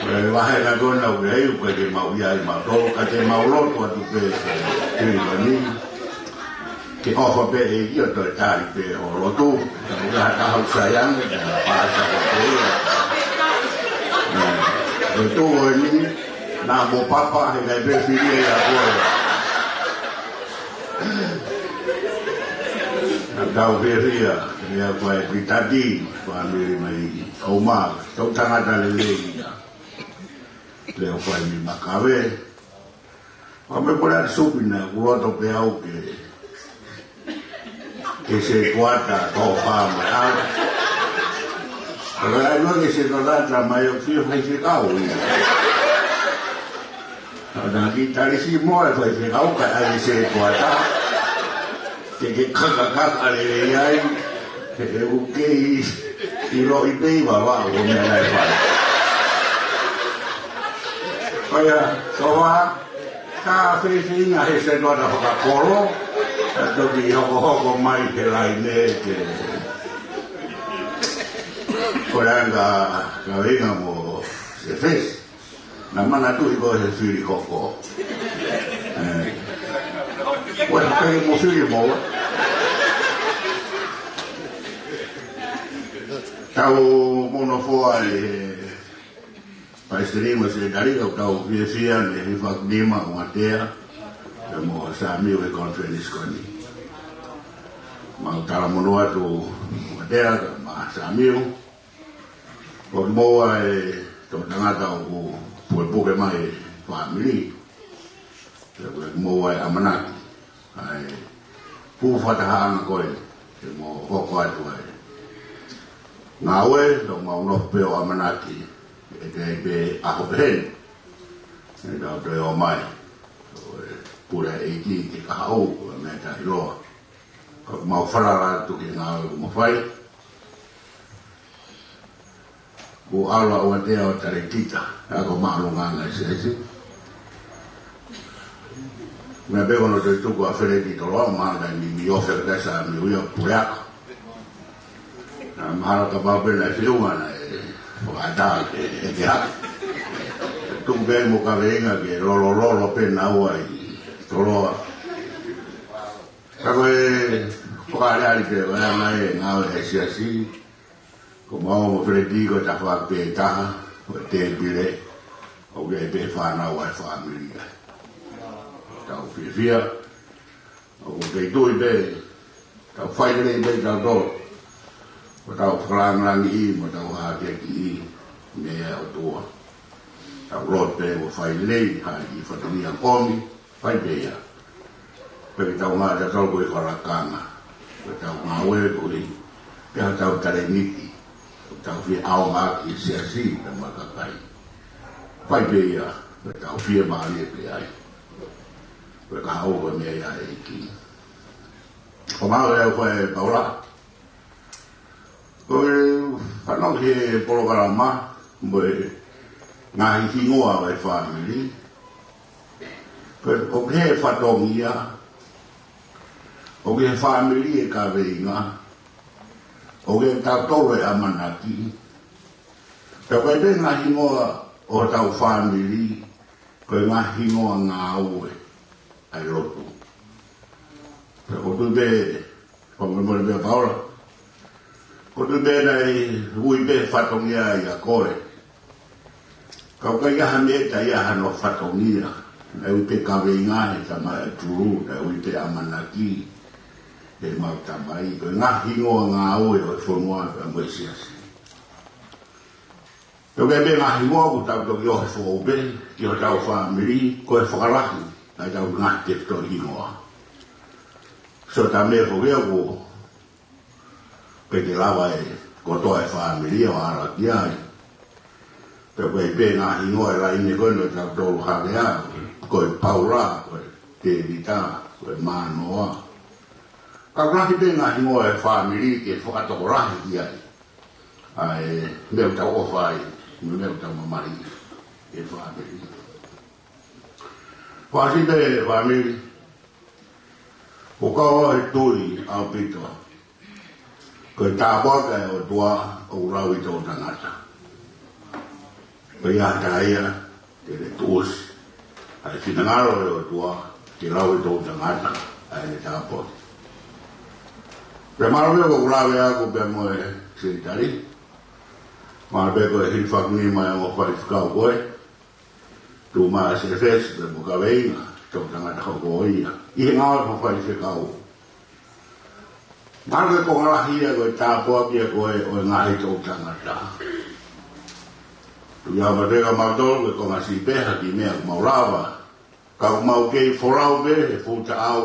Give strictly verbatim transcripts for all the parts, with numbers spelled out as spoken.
Ko e vahenga ko ena ʻoku ʻi ai, ʻoku ʻikai ke mau ʻi ai mautolu, ka te mau lotu atu pē, ʻe, ʻe, ʻe, ke ʻofa pē ʻEiki ʻo toe tali pē hoʻo lotu. Ka ʻoku ʻi ai ha taha ʻoku sai ange, ka paʻasa ko pē ia. ʻE, ko e tuʻu ko eni, naʻa mo papa, heʻikai pē fili ia koe. Naʻa tau fiefia, ia ko e pitati, fāmili mai, ʻo ma, tau tangata lelei ia. Leo fai mi makave. Ka me kole atu supi na, ʻoku loto pē au ke, ke se kuata, ko fā mai au. Ka ai no ke se kuata mai o fio fai se kau ia. Ka na ki tali si mo e fai se kau ka ai se kuata. Ke ke kakakaka lelei ai, ke ke uke i, i lo i pei wawa o mea nai fai. Ko ia, ko wa, ka feifinga he se nota fakakolo, ka toki hokohoko mai he laine ke. Ko le anga, ka venga mo se fesi. Na manatuʻi ko e he fili hoko. ʻE. Ko e pē mo fili mo. Tau mono foa e Paisiteri mo Seketali, ka tau fiefia ne hi fakunima ʻo Matea, pea mo Samiu he conference ko eni. Mau tala mono atu Matea, mo Samiu, ʻoku moua e toʻutangata ʻoku pukepuke mai e fāmili. Pea ʻoku moua e ʻamanaki. ʻA e fuʻu fakatahaʻanga ko ē, ke mo hoko atu ai. Ngāue, tau mau nofo pē ʻo ʻamanaki, ʻe te ai pē ʻaho pehē ni. ʻE tau toe ō mai. ʻO e pule ʻEiki ke kahaʻu, ko e meʻa taʻeʻiloa. Ka mau falala atu ki he ngāue ʻoku mo fai. Ko ala ua te au tale kita, a ko mālō ngā ngā siasi. Mea pē ko no te tuku a Feleti Toloa, mā ngai mi mi ofe ka sa mi uia puleaka. Na mahalo ka pau pē na e fiu ngana e, o ata ke, e ke hake. Tuku pē mo ka veinga ke lolo lolo pē na ua i Toloa. Ka ko e, ko ka ale ali pē, ko e anga e, ngā ua e siasi. Ko mau mo Feleti ko e tafaʻaki pē taha, ko e tēpile, ʻoku ʻi ai pē fānau ʻa e fāmili ai. Tau fiefia, ʻoku kei tui pē, tau fai lelei pē tau tō, ko tau fakalāngilangiʻi, mo tau hākeakiʻi, meʻa ʻOtua. Tau lotu pē, mo fai lelei, hai ki fatongia komi, fai pē ia. Pea ke tau ngāue tatau ko e fakalakanga. Ko e tau ngāue ko e. Pea tau taleniti. Ko e tau fie ʻaonga ki he siasi, pea mo e kakai. Fai pē ia. Ko e tau fiemālie pē ai. Ko e kahaʻu ko e meʻa ia ʻEiki. Ko mau e au ko e Paula. Ko e fanongo ki he polokalama, mo e ngaahi hingoa ʻo e fāmili. Ko e, ʻoku ʻi he fatongia, ʻoku ʻi he fāmili e kaveinga, ʻoku ʻi he tautolu e ʻamanaki. Pea ko e pē ngaahi hingoa ʻo hotau fāmili, ko e ngaahi hingoa ngāue ʻa e lotu. Pea ko e tui pē, fakamolemole pē Paula. Ko e tui pē naʻe ui pē fatongia ia ko ē. Ka ʻoku ʻikai ha meʻa ʻe taʻe ʻi ai hano fatongia. Naʻe ui pē kaveinga he tama e tulu, naʻe ui pē ʻamanaki he mau tamai. Ko e ngaahi hingoa ngāue ʻo e fonua pea mo e siasi. Pea ʻoku ʻi ai pē ngaahi hingoa ʻoku tau toki ʻohofo pē ki hotau fāmili, ko e fakalahi ʻa ʻetau ngaahi tefitoʻi hingoa. So ta me fo ia ko pe te lava e kotoa e fāmili ʻo ala ki ai. Pea ʻoku ʻi ai pē ngaahi hingoa e laine ko ē naʻa tau tolu hake ai, ko e Paula, ko e Tēvita, ko e Mānoa. Ka ʻoku lahi pē ngaahi hingoa e fāmili ke fakatokolahi ki ai. ʻA e meʻa ʻoku tau ʻofa ai, mo e meʻa ʻoku tau mamahi e fāmili. Fasi pē fāmili, ʻoku ou tui ʻaupito. Ko e tāpuaki ʻa e ʻOtua ʻoku lau ʻi he toʻutangata. Pea ʻi ai ha taha ia te ne tuʻusi ʻa e finangalo ʻo e ʻOtua ke lau ʻi he toʻutangata ʻa ʻene tāpuaki. Pea mālō ko ʻeku lave ʻaʻaku pea mo e Sekelitali. Mālō ko e hilifakinima ʻa e ongo faifekau ko ē, Tuma Sefesi, pea mo e kaveinga toʻutangata hoko ia ʻi he ngāue fakafaifekau. Mālō ko e konga lahi ia ko e tāpuaki ia ko ē ʻo e ngaahi toʻutangata. Tuʻu ia ma peka mautolu ke konga siʻi pē ha kiʻi meʻa ʻoku mau lava. Ka ʻoku mau kei folau pē he fuʻu taʻau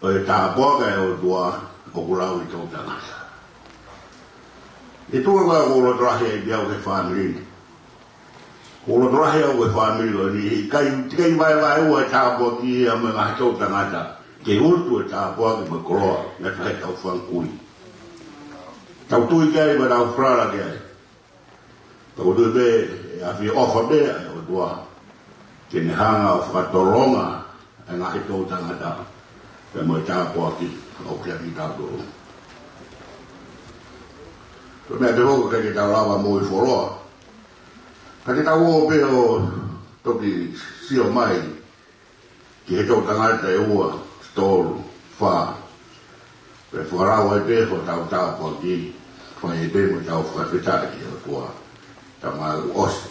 ʻo e tāpuaki ʻa e ʻOtua ʻoku lau ʻi he toʻutangata. ʻI he tuʻu ko ē ʻoku ou loto lahi ai pē au ki he fāmili ni. ʻOku ou loto lahi au ki he fāmili ko eni, ʻikai, ʻikai vaevaeua e tāpuaki ia mo e ngaahi toʻutangata ke utu e tāpuaki mo e koloa mei he faʻahi ʻetau fanga kui. Tau tui ki ai pea tau falala ki ai. Tau tui pē ʻe ʻafioʻofa pē ʻa e ʻOtua ke ne hanga ʻo fakatolonga ʻa e ngaahi toʻutangata pea mo e tāpuaki ʻoku ʻiate kitautolu. Ko e meʻa pē foki ʻikai ke tau lava moʻui fuoloa, ka te tau ō pē ʻo toki sio mai ki he toʻutangata ʻe ua, tolu, fā. Pea fakalau ai pē hotau tāpuaki, fai ai pē mo ʻetau fakafetaʻi ki he ʻOtua, tau maʻu ʻosi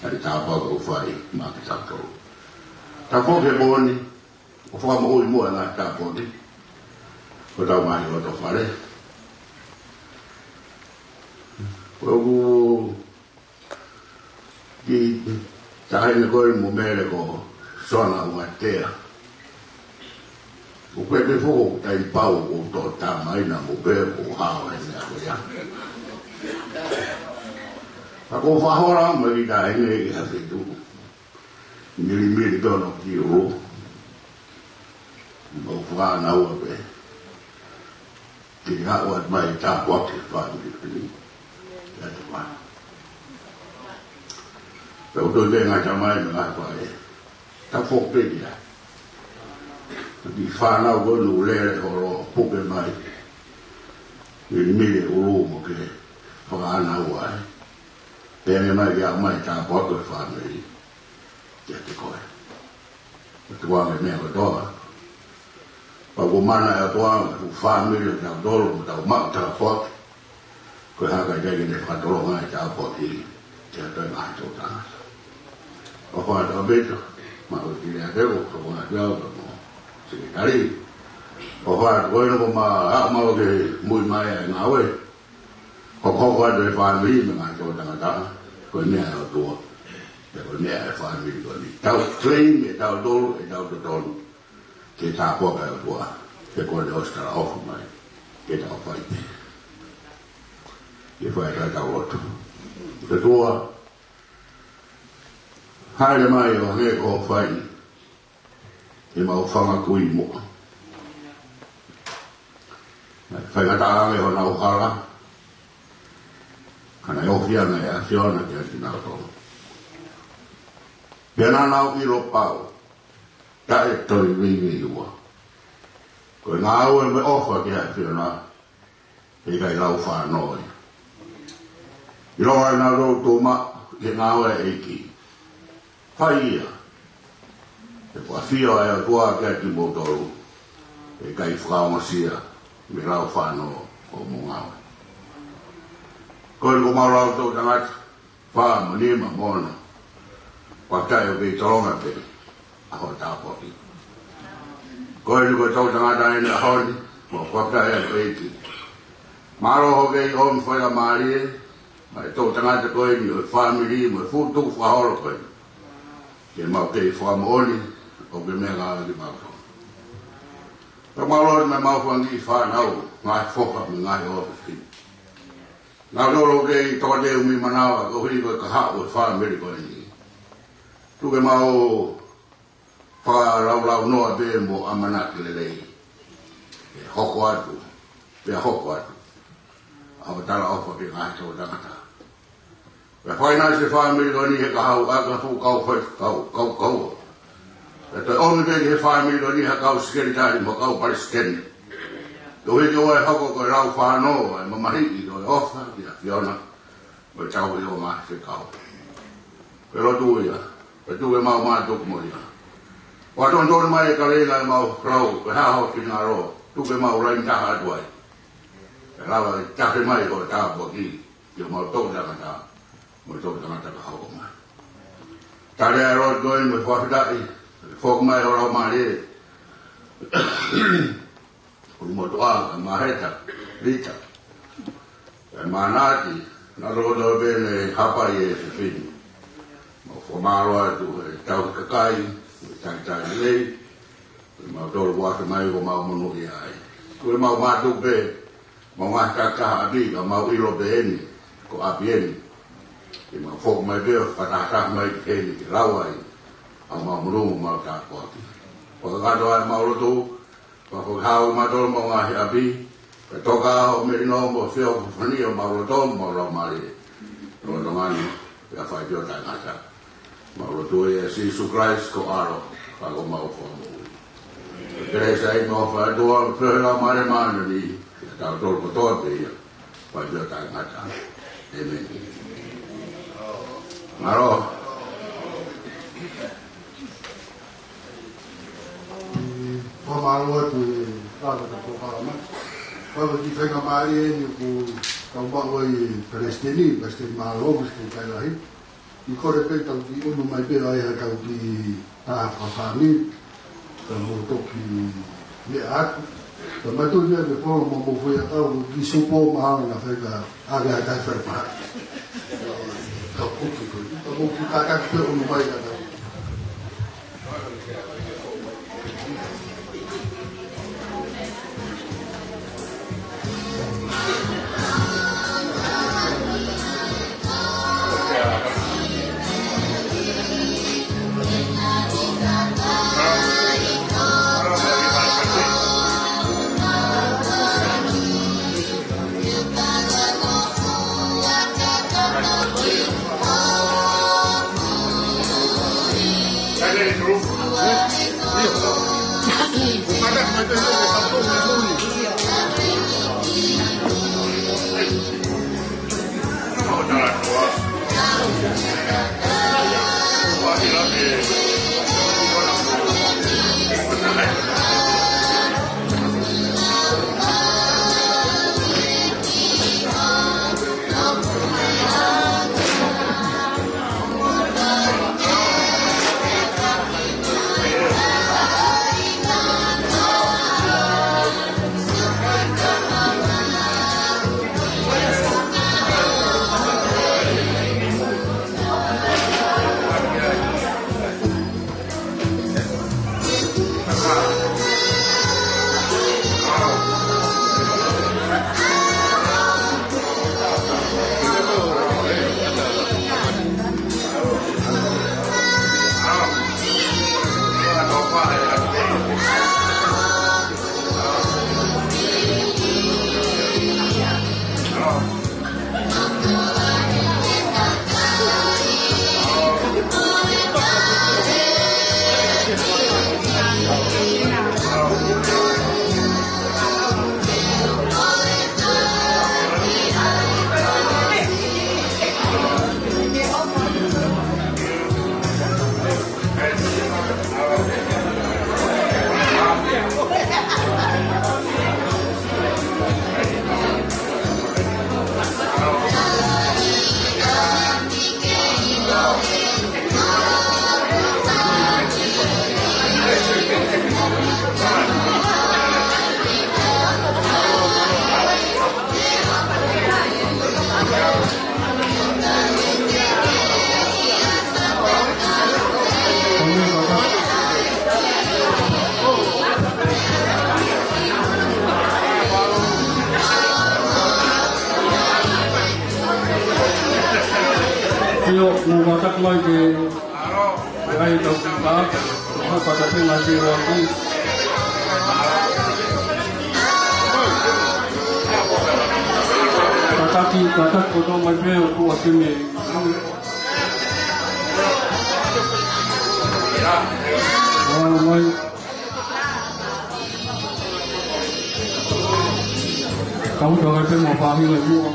ʻa e tāpuaki ʻoku fai maʻa kitautolu. Tau foki he pō ni ʻo fakamoʻui muʻa ʻa e ngaahi tāpuaki ʻo hotau ngaahi loto fale. Ko ʻeku kiʻi taʻahine ko ē mo Mele ko Sona Uatea. ʻOku pehē pē foki ʻoku taimi pau ʻoku ou toʻo tama ina mo pē ʻoku hao he meʻa ko ia. Ka ʻoku ou fakahola mai ki he taʻahine ʻi ha feituʻu milimili pē hono kiʻi ʻulu. Mo fānau pē. Ke haʻu atu mai e tāpuaki ki he fāmili ko eni. ʻIate koe. Pea ʻoku ou tui pē ngaahi tamai mo e ngaahi faʻē, tau foki pē ki ai. Kiʻi fānau ko eni ʻoku lele holo puke mai. Milimili ʻulu mo ke fakaʻānaua ai. Pea ne mai ke haʻu mai e tāpuaki ki he fāmili. ʻIate koe. ʻOku tuku ange e meʻa kotoa. Pea ʻoku mana ʻe he ʻOtua e fuʻu fāmili ʻo kitautolu, ʻo tau maʻu tāpuaki. Ko e hā ka ʻikai ke ne fakatolonga e tāpuaki ki ha toe ngaahi toʻutangata. ʻOfa atu ʻaupito, maʻu e kile ake ʻo tau ngaahi ʻaupito mo Sekelitali. ʻOfa atu ko ena ko ma, a, mau ke muimui mai e ngāue. Hokohoko atu e fāmili mo e ngaahi toʻutangata, ko e meʻa ʻa e ʻOtua. Pea ko e meʻa ʻa e fāmili ko eni. Tau claim ʻe tautolu ʻetau totonu ki he tāpuaki ʻa e ʻOtua. He kuo ne ʻosi talaʻofa mai ke tau fai pē. Ke fai ʻetau lotu. ʻOtua, hāʻele mai ʻo hangē ko hoʻo fai ʻi heʻemau fanga kui muʻa. Naʻe faingataʻa ange honau hala, ka naʻe ofi ange ʻa e ʻAfiona kiate kinautolu. Pea naʻa nau ʻilo pau, taʻe toe veiveiua, ko e ngāue mo e ʻofa ki he ʻAfiona, ʻe ʻikai lau fānau ia. ʻIlonga naʻa nau tuʻu maʻu ki he ngāue ʻa e ʻEiki. Fai ia. He ko e ʻafio ʻa e ʻOtua kiate kimoutolu, ʻe ʻikai fakaongosia mei he lau fānau ʻo hoʻomou ngāue. Ko eni ko mau lau toʻutangata, fā mo nima mo ono. Fakafetaʻi ʻoku kei tolonga pē ʻa hoʻo tāpuaki. Ko eni ko e toʻutangata ʻi he ʻaho ni, mo fakafetaʻi ʻEiki. Mālō hoʻo kei ʻomi faingamālie maʻa e toʻutangata ko eni ʻo e fāmili mo e fuʻu tukufakaholo ko eni, ke mau kei fakamoʻoni ʻoku ke meʻangāue kiate kimautolu. Pea mālō ʻi he mau fanga kiʻi fānau, ngaahi foha mo e ngaahi ʻofefine. Naʻa nau kei tokateu mei manava koeʻuhi ko e kahaʻu ʻo e fāmili ko eni. Tuku ke mau fakalaulaunoa pē mo ʻamanaki lelei. ʻE hoko atu, pea hoko atu ʻa hoʻo talaʻofa ki he ngaahi toʻutangata. Pea fakaʻinasi e fāmili ko eni he kahaʻu ʻa e fuʻu kau faifekau, kau, kau. Pea toe ʻomi pē ki he fāmili ko eni ha kau sekelitali mo e kau palesiteni. Koeʻuhi ke ʻoua ʻe hoko ko e lau fānau ʻa e mamahiʻi ʻo e ʻofa ki he ʻAfiona mo e tauhi ʻo e ngaahi fekau. Ko e lotu ia, ko e tuku ʻemau mātuku mo ia. ʻOua ʻe tonutonu mai e kalenga ʻemau lau, ko e hā ho finangalo, tuku ʻemau laine taha atu ai. Ke lava ʻo tafe mai ho tāpuaki ki homau toʻutangata mo e toʻutangata ka hoko mai. Tali ʻa e lotu ko eni mo e fakafetaʻi, foki mai ho Laumālie ʻo motuʻa, ʻa Maheta, Lita, ʻa Manati, naʻa nau loto pē ne hapai e fefine. Mau fakamālō atu he tauhi kakai, he talitali lelei, ʻemau tolu kuo ʻoatu mai kuo mau monūʻia ai. Ko ʻemau mātuku pē, mau ngaahi kakaha ʻapi, ka mau ʻilo pē eni, ko ʻapi eni. Ke mau foki mai pē ʻo fakatahataha mai ki heni ke lau ai ʻa homau monū mo homau tāpuaki. Fakakakato ʻa ʻemau lotu, fakahau ʻe mautolu homau ngaahi ʻapi, ke toka ho melino mo e feʻofoʻofani ʻo homau loto mo homau laumālie. Lolotonga ni, pea fai pē ʻo taʻengata. Mau lotu ʻia Sīsū Kalaisi ko e ʻAlo, ka ko homau Fakamoʻui. Kelesi ʻa e ʻOtua, feohi ʻa e Laumālie Māʻoniʻoni, ʻiate kitautolu kotoa pē ia, fai pē ʻo taʻengata. ʻĒmeni. Mālō. Fakamālō atu e kau ka tau kala mai. Kau ki he faingamālie ni ʻoku tau maʻu ai e Palesiteni, Palesiteni Mālō, Palesiteni Kailahi. ʻI kole pē tau ki unu mai pē ai ha tau ki taha fafani, ka mo toki meʻa atu. Ka mātuʻaki ia me folo mo mo fo ia kau ki supo mahalo na fai ka ake ha kai fai paha. Ka kuki koe, ka mo ki kakaki pē unu mai ka tau. ʻIo, ʻoku mau kātaki mai ke ʻai tau kaka, ʻo kātaki mai ke ʻoatu. Kātaki, kātaki kotoa mai pē ʻo tuʻa keme. ʻOua mai. Kau tau ai pē mo faʻahinga ʻi muʻa.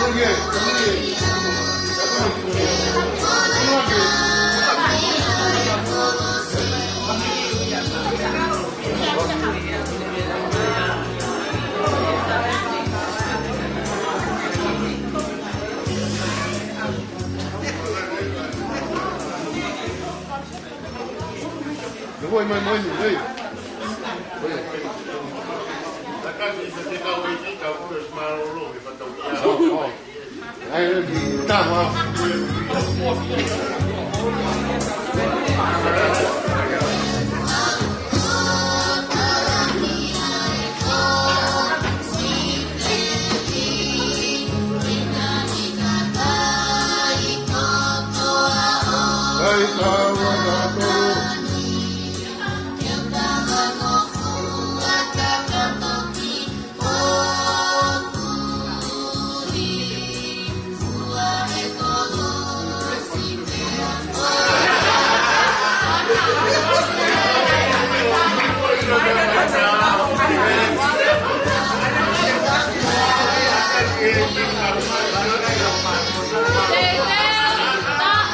Oi, oi.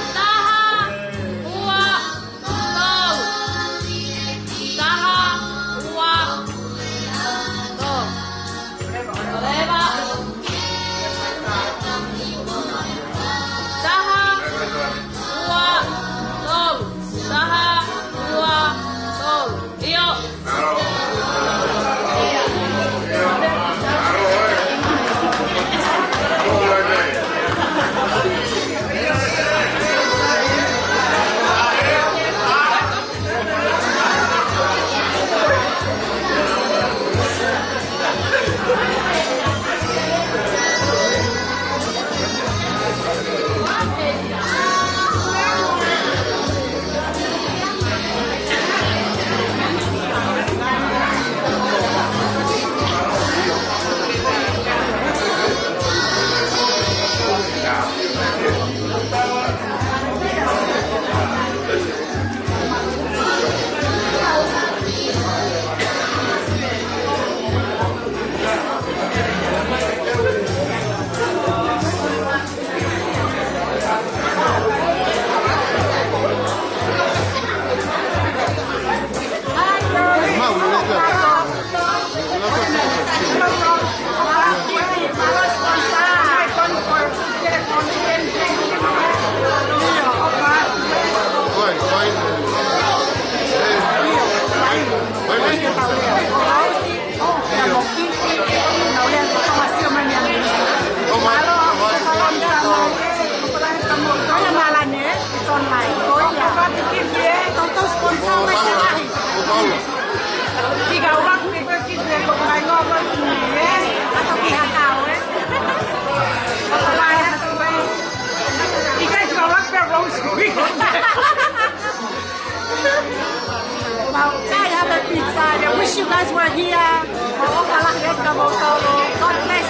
Taha, ua, tolu. Taha, ua, tolu. Leva. Taha, ua, tolu. Taha, ua, tolu. ʻIo. You guys gonna look for Rose Green. Well, I have a pizza. I wish you guys were here. God bless.